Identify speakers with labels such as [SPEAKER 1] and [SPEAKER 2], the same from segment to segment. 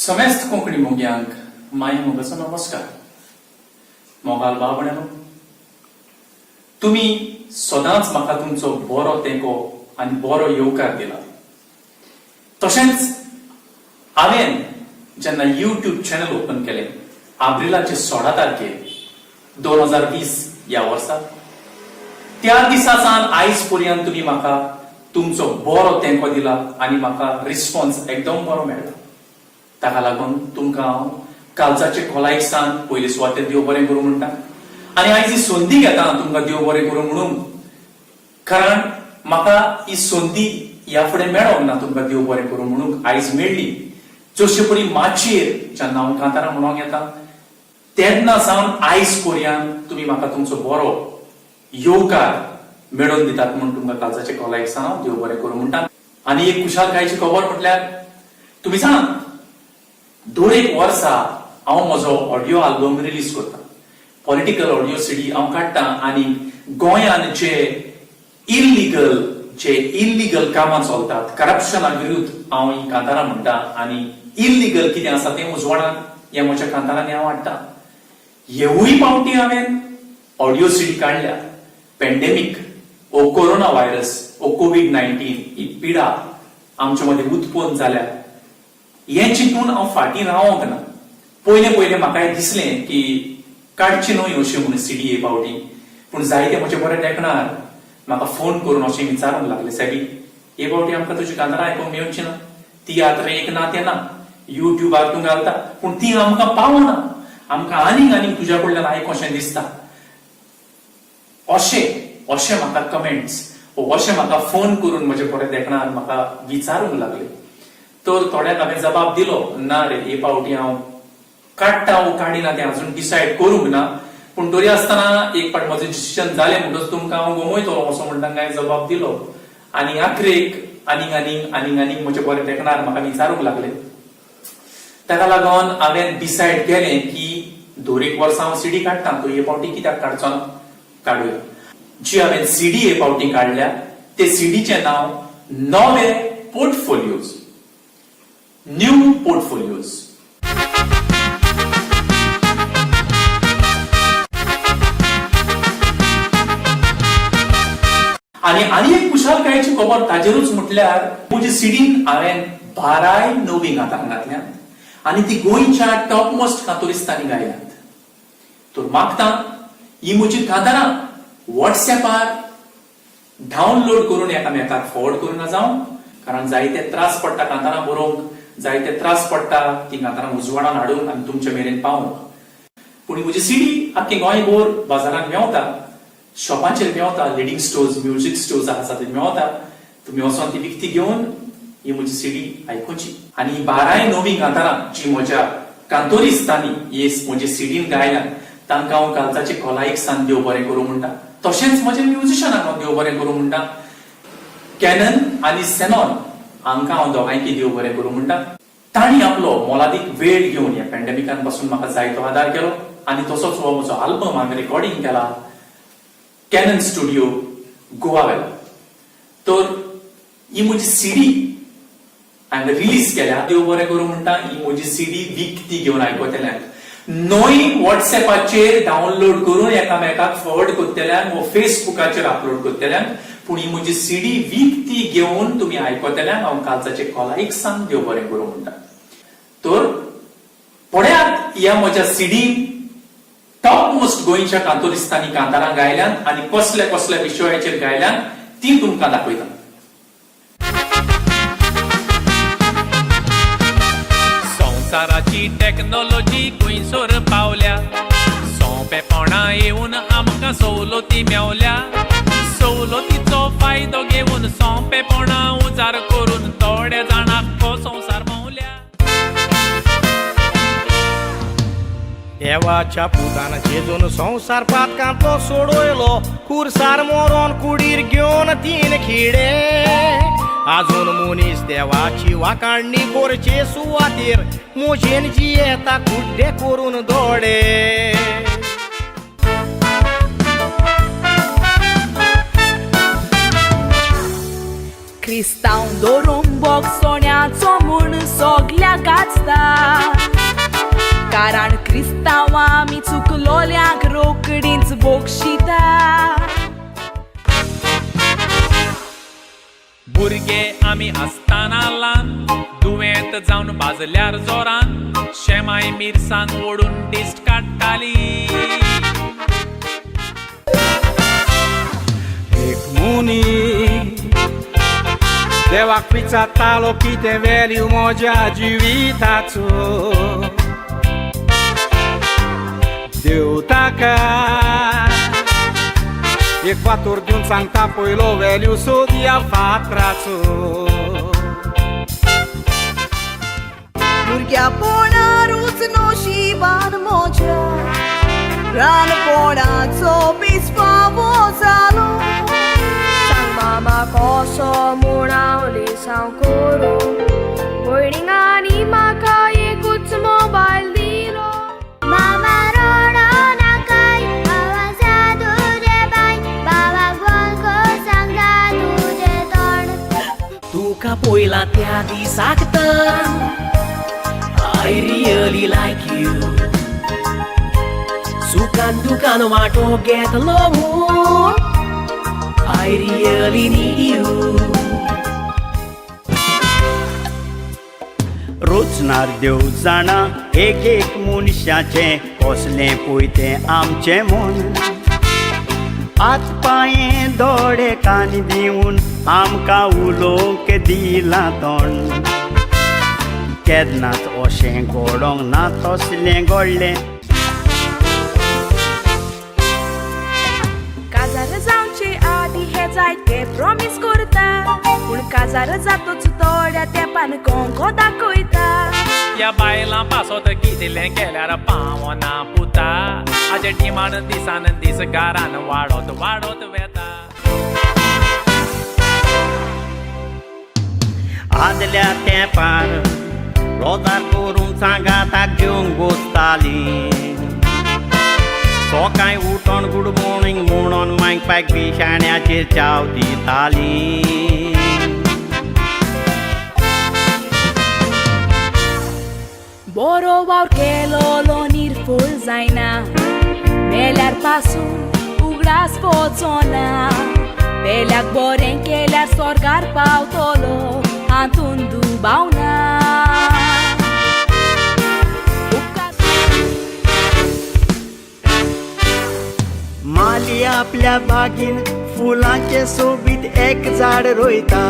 [SPEAKER 1] समेस्त कोंकणी मोग्यांक माया मोगाचो नमस्कार. मोगाल भाव, तुमी सदांच म्हाका तुमचो बरो तेंको आनी बरो येवकार दिला. तशेंच हांवें जेन्ना यूट्यूब चॅनल ओपन केलें आब्रिलाचे 16 तारखेर 2020 ह्या वर्सा, त्या दिसा सावन आयज पर्यंत तुमी म्हाका तुमचो बरो तेंको दिला आनी म्हाका रिस्पॉन्स एकदम बरो मेळ्ळा. ताका लागून तुमकां हांव काळजाचे खोलायेक सावन पयले सुवातेर देव बरें करूं म्हणटा आनी आयज ही संदी घेता तुमकां देव बरें करूं म्हणून, कारण म्हाका ही संदी ह्या फुडें मेळोंक ना तुमकां देव बरें करूं म्हणूंक, आयज मेळ्ळी. जशे परी माचयेर जेन्ना हांव कांतारां म्हणोंक येता तेन्ना सावन आयज पर्यंत तुमी म्हाका तुमचो बरो येवकार मेळोवन दितात म्हूण तुमकां काळजाचे खोलायेक सावन हांव देव बरें करूं म्हणटा. आनी एक खुशालकायेची खबर म्हटल्यार तुमी जाणा, दर एक वर्सा हांव म्हजो ऑडियो आल्बम रिलीज करता. पॉलिटिकल ऑडियो सीडी हांव काडटा आनी गोंयांत जे इल्लिगल कामां चलतात, करप्शना विरुद्ध हांव ही कांतारां म्हणटा आनी इल्लिगल कितें आसा तें उजवाडान ह्या म्हज्या कांतारांनी हांव हाडटा. हेवूय पावटी हांवें ऑडियो सीडी काडल्या. पेंडेमीक ओ कोरोना व्हायरस ओ कोवीड-19 ही पिडा आमच्या मदीं उत्पन्न जाल्या हें चिंतून हांव फाटीं रावोंक ना. पयलें पयलें म्हाकाय दिसलें की काडची न्हय अशें म्हणून सीडी हे पावटी, पूण जायते म्हजे बरे देखणार म्हाका फोन करून अशें विचारूंक लागले, सॅबी, हे पावटी आमकां तुजी कांतारां आयकूंक मेवची ना, तियात्र एक ना तें ना, युट्यूबार तूं घालता पूण ती आमकां पावना, आमकां आनीक आनीक तुज्या कडल्यान आयकोशें दिसता, अशें अशें म्हाका कमेंट्स अशें म्हाका फोन करून म्हजे बरे देखणार म्हाका विचारूंक लागले. तर थोड्यांक हांवें जबाब दिलो, ना रे, हे पावटी हांव काडटा वो काडिना तें अजून डिसायड करूंक ना, पूण तरी आसतना एक फावट म्हजें डिसिजन जालें म्हणटच तुमकां हांव गमयतलो असो म्हणटा हांवें जबाब दिलो. आनी आखरेक आनीक आनीक आनीक आनीक म्हजे बरे देखणार म्हाका विचारूंक लागले. ताका लागून हांवें डिसायड केलें की दर एक वर्सा हांव सीडी काडटा, तो हे पावटी कित्याक काडचो ना, काडुया. जी हांवें सीडी हे पावटी काडल्या ते सीडीचें नांव नवे पोर्टफोलियोज, न्यू पोर्टफोलियोज. आनी आनी एक खुशालकायेची खबर ताजेरूच म्हटल्यार म्हजी सिडीन हांवें 12 नवीं कांतारां घातल्यांत आनी ती गोंयच्या टॉप मोस्ट कांतोरिस्तांनी गायल्यात. तर मागता ही म्हजी कांतारां वॉट्सॅपार डावनलोड करून एकामेकाक फॉरवर्ड करूं जावं, कारण जायते त्रास पडटा कांतारां बरोवंक, जायते त्रास पडटा ती कांतारां उजवाडान हाडूंक आनी तुमचे मेरेन पावोवंक. पूण म्हजी सीडी आख्खे गोंयभर बाजारांत मेवता, शॉपांचेर मेवता, लिडींग स्टोर्स, म्युजीक स्टोर्स आसा थंय मेवता. तुमी वचोन ती विकती घेवन ही म्हजी सीडी आयकुची. आनी ही 12 नवीं कांतारां जी म्हज्या कांतोरिस्तांनी ही म्हजी सिडीन गायल्यात तांकां हांव काळजाचे खोलायेक सावन देव बरें करूं म्हणटा. तशेंच म्हज्या म्युजिशनाक हांव देव बरें करूं म्हणटा. कॅनन आनी सेनॉन हांकां हांव दोगांयकी देव बरें करूं म्हणटा. तांणी आपलो मोलादीक वेळ घेवन ह्या पॅन्डेमिकान पासून म्हाका जायतो आदार केलो आनी तसोच हो म्हजो आल्बम हांवें रेकॉर्डिंग केला कॅनन स्टुडियो गोवा वेला. तर ही म्हजी सीडी हांवें रिलीज केल्या. देव बरें करूं म्हणटा. ही म्हजी सीडी विकती घेवन आयकतल्यांक न्हय, वॉट्सॅपाचेर डावनलोड करून एकामेकाक फॉरवर्ड करतल्यांक वो फेसबुकाचेर अपलोड करतल्यांक, पूण ही म्हजी सीडी विकती घेवन तुमी आयकतल्यांक हांव काळजाचे खोलायेक सावन देव बरें करूं म्हणटा. तर पळयात, ह्या म्हज्या सिडीन टॉप मोस्ट गोंयच्या कांतोरिस्तांनी कांतारां गायल्यात आनी कसल्या कसल्या विशयाचेर गायल्यात ती तुमकां दाखयता.
[SPEAKER 2] संवसाराची टॅक्नॉलॉजी खंयसर पावल्या, सोंपेपणा येवन आमकां सवलती मेवल्या. सवलतीचो फायदो घेवन सोंपेपणा उजार करून थोड्या जाणांक हो संवसार भोंवल्या.
[SPEAKER 3] देवाच्या पुतान जेजून संवसार पातकांतलो सोडयलो, खुर्सार मोरोन कुडीर घेवन तीन खिडे. आजून मनीस देवाची वाकाणणी करचे सुवातेर मोजेन जियेता कुड्डे करून दोळे.
[SPEAKER 4] क्रिस्तांव दवरूंक बोग सोण्याचो म्हूण सोगल्या गाजता. आसता. कारण क्रिस्तांवां आमी चुकलोल्यांक रोकडींच बोगशिता.
[SPEAKER 2] भुरगे आमी आसतना ल्हान, दुयेंत जावन भाजल्यार जोरान शेमाय मिरसांग ओडून दिश्ट काडटाली.
[SPEAKER 5] एक मुनी देवाक विचारतालो कितें व्हॅल्यू म्हज्या जिविताचो. देव ताका एक फातोर दिवन सांगता, पयलो व्हॅल्यू सोदया फातराचो.
[SPEAKER 4] भुरग्यापणारूच नशिबान म्हज्या रानपणाचो पिसपावो जालो.
[SPEAKER 6] सांग मामा कसो म्हूण हांव लिसांव करूं, भयणींक आनी म्हाका एकूच मोबायल दिलो.
[SPEAKER 7] मामा रोडो नाकाय, आवाजा तुजे बाय, बाबाक बोल सांगा तुजें तोंड.
[SPEAKER 8] तुका पयला त्या दिसाक तर I really like you. सुखान दुखान वांटो घेतलो म्हूण I really need you.
[SPEAKER 9] रोचणार देव जाणा एक एक मनशाचें कसलें पळय तें आमचें मन. हात पांये दोळे कान दिवन आमकां उलोवंक दिलां तोंड. केन्नाच अशें घडोंक ना तसलें घडलें.
[SPEAKER 4] काजार जावचे आदी हे जायते प्रॉमीस करता, पूण काजार जातोच थोड्या तेंपान कोंको दाखयता.
[SPEAKER 2] ह्या बायलां पासत कितलें केल्यार पावना पुता, हाजें डिमांड दिसान दीस घरान वाडत वाडत वेता.
[SPEAKER 9] आदल्या तेंपार रोजार करून सांगाताक घेवंक बसताली. सकाळीं उठोन गूड मॉर्निंग म्हणोन मायक पायक बिशाण्याचेर च्याव दिताली.
[SPEAKER 4] बरो वावर केलोलो निर्फळ जायना, मेल्यार पासून उगडास वचोना. पेल्याक बरें केल्यार स्वर्गार पावतलो हातून दुबाव ना. उपकार.
[SPEAKER 9] माली आपल्या बागीन फुलांचे सोबीत एक झाड रोयता.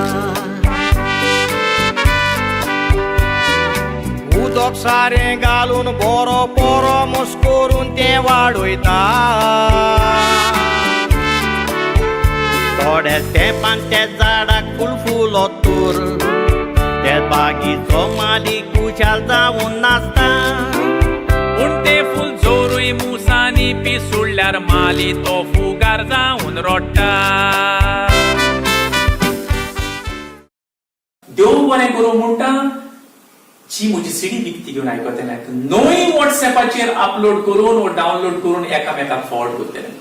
[SPEAKER 3] उदक सारें घालून बरो बरो मोस करून तें वाडयता.
[SPEAKER 9] थोड्या तेंपान त्या झाडाक फूल फुलत तर त्या बागीचो मालिक खुशाल जावन नाचता.
[SPEAKER 2] पूण तें फूल जोरूय मुसांनी पिसुडल्यार माली तो फुगार जावन रोडटा.
[SPEAKER 1] देव बरें करूं म्हणटा जी म्हजी सिडी विकती घेवन आयकतल्यांक, न्हय वॉट्सॅपाचेर अपलोड करून वो डावनलोड करून एकामेकाक फॉरवर्ड करतल्यांक.